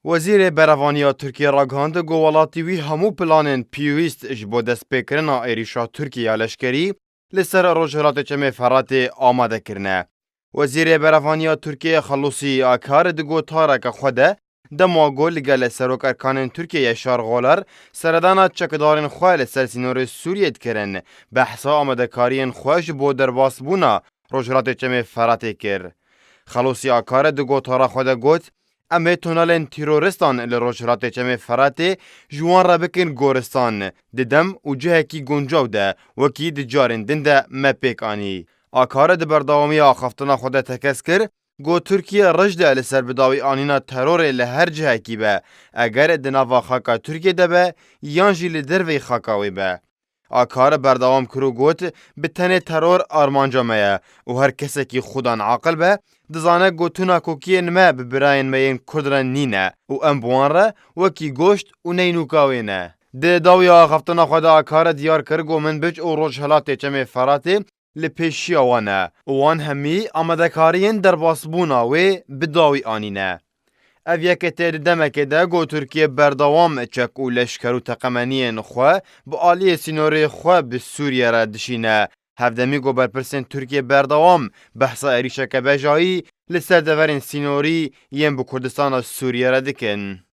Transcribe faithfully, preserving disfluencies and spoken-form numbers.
Wezîrê Berevaniya Tirkiyê ragihand ku welatî wî hemû planên pêwîst ji bo destpêkirina êrîşa Tirkiyê ya leşkerî li ser Rojhilatê Çemê Feratê amade kirine. Wezîrê Berevaniya Tirkiyê Xelûsî Akar di gotareke xwe de, dema ku li gel Serok Erkanên Tirkiyê Yaşar Xoler seredana çekdarên xwe li ser sînorê Sûriyê dikirin, behsa amadekariyên xwe ji bo derbasbûna Rojhilatê Çemê Feratê kir. Xelûsî Akar di gotara xwe de got, Em ê tunelên terorîstan li Rojhilatê Çemê Feratê ji wan re bikin goristan, di dem û cihekî guncaw de, wekî di carên din de me pêk anî. Akar di berdewamiya axaftina xwe de tekez kir, ku Tirkiye rij de li ser bidawî anîna terorê li her cihekî be, eger di nava xaka Tirkiye de be yan jî li derveyî xaka wê be. Akar berdewam kir û got, Bi tenê teror armanca me ye û her kesekî xudan aqil be, dizane ku tu nakokiyên me bi birayên me yên Kurd re nîne û em bi wan re wekî goşt û neynûka wê ne. Di dawiya axaftina xwe de Akar diyar kir ku Minbic û Rojhilatê Çemê Feratê li pêşiya wan e û wan hemî amadekariyên derbasbûna wê bi dawî anîne. Ev yek tê di demekê de ku Tirkiye berdewam çek û leşker û teqemeniyên xwe bi aliyê sînorê xwe bi Sûriye re dişîne. Hevdemî ku berpirsên Tirkiye berdewam behsa êrîşeke bejayî li ser deverên sînorî yên bi Kurdistana Sûriye re dikin.